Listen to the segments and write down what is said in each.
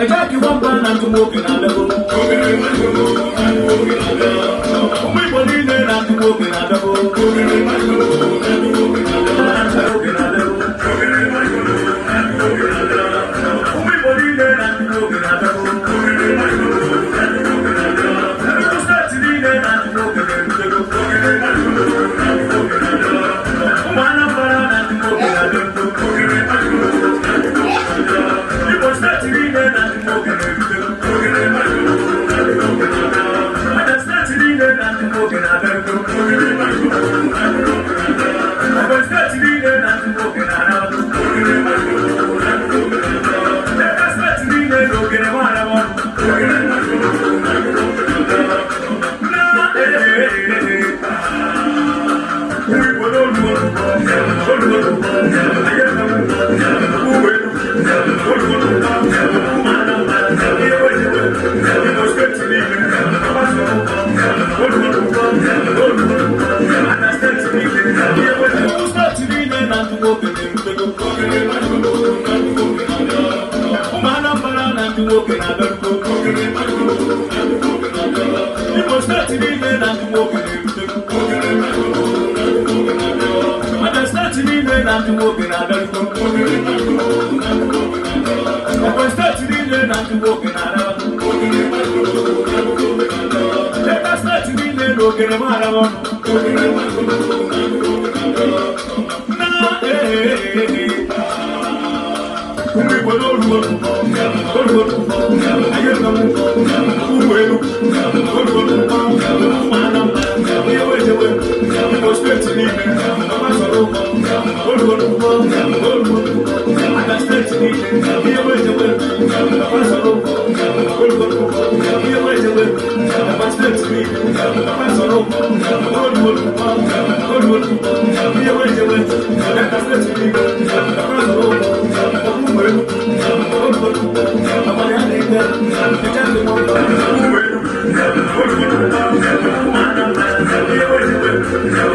Ejeki nwamba na ndị nwoke na-abịago. Ụmụ Igbo niile na ndị nwoke na-abịago. Oge na-abịago. Ụmụ Igbo niile na ndị nwoke na-abịago. Enugu Steeti niile na ndị nwoke na-erutego. Ụmụ Anambra na ndị nwoke na-abịago. Imo Steeti niile na ndị nwoke na-erutego. Abia Steeti niile na ndị nwoke na-abịago. Ebonyi Steeti niile na ndị nwoke na-abịago. Delta Steeti niile na ogene nwaanyị ọnụ. Na ee. Ụmụ Igbo n'olu olu olu anyị emewu ụgbọelu olu olu ụmụ Anambra ihe wejewe Imo Steeti niile gbasoro olu olu olu Abia Steeti niile ihe wejewe Enugu Steeti niile na ndị nwoke na-erutego. Ụmụ Anambra na ndị nwoke na-abịarugo. Imo Steeti niile na ndị nwoke na-erutego. Abia Steeti niile na ndị nwoke na-abịarugo. Ebonyi Steeti niile na ndị nwoke na-abịago. Delta Steeti niile na ogene mara ọnụ. Na ee. Ụmụ Igbo n'olu olu olu olu anyị emewu ụgbọelu olu olu ụmụ Anambra ihe wejewe Imo Steeti niile gbasoro olu olu olu Abia Steeti niile ihe wejewe gbasoro olu olu ihe wejewe Ebonyi Steeti niile gbasoro olu olu olu olu ihe wejewe Delta Steeti niile gbasoro ụgbọelu olu olu abalị a na-ete eche ndị ụgbọelu olu olu ụmụ Anambra ihe wejewe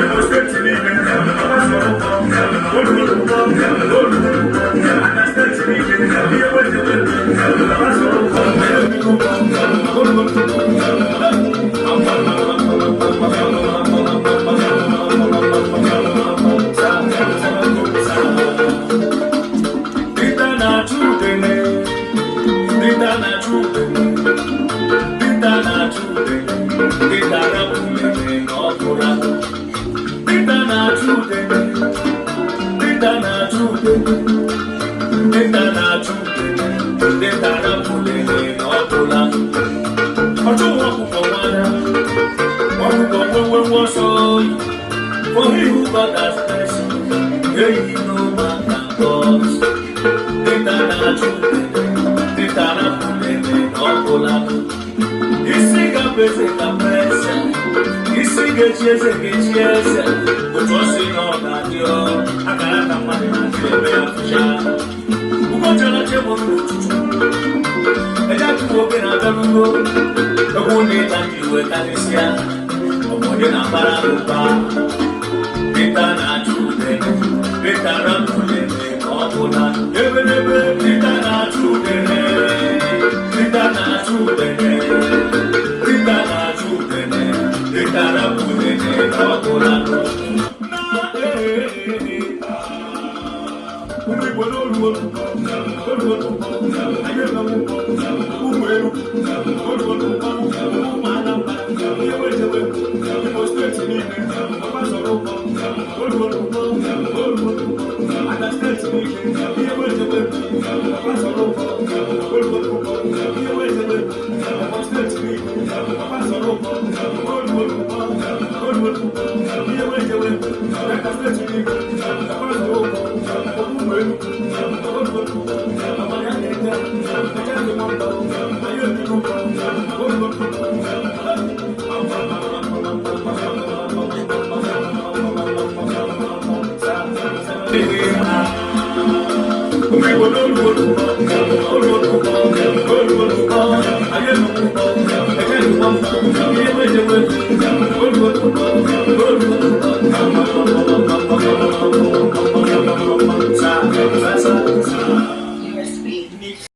Imo Steeti niile gbasoro olu olu olu Abia Steeti niile ihe wejewe gbasoro olu olu. Dinta na-achụ udene, dinta na-achụ udene, dinta na-achụ udene, dinta rapụ udene na ọ bụla. Dinta na-achụ udene, dinta na-achụ udene, dinta na-achụ udene, dinta rapụ udene na ọ bụla. Ọchụ nwa ọkụkọ nwada, ọkụkọ nwewe nwe ọsọ oyi. For he who God has blessed, hey, no man can curse. Dinta na-achụ udene, dinta rapụ udene na ọ bụla. Isi ga-abụ eze ga-abụ eze, isi ga-echi eze ga-echi eze. Otu o si na ọ ga-adị ọ, akara aka mmadụ na-adị eme ya fụcha. Ugochara chebụ n'ụtụtụ, eje atụ nwoke na-abịarugo, egwu na ịta ji wee karịsịa, ọ bụ onye na-akpara ụba. Dinta na-achụ udene, dinta rapụ udene ka ọ bụla. Ebelebe dinta na-achụ udene, dinta na-achụ udene, dinta na-achụ udene, dinta rapụ udene ka ọ bụla. Na ee. Ụmụ Igbo n'olu olu olu olu anyị emewu ụgbọelu olu olu ụmụ Anambra ihe wejewe Imo Steeti niile gbasoro olu olu olu Abia Steeti niile ihe wejewe gbasoro olu olu ihe wejewe Ebonyi Steeti niile gbasoro olu olu olu olu ihe wejewe Delta Steeti niile gbasoro ụgbọelu olu olu abalị a na-ete eche ndị nwamba anyị ebigo olu olu. Ụmụ Igbo n'olu olu olu olu olu anyị emewu eche ndị nwamba ihe wejewe olu olu olu. Sa, sa, sa, sa.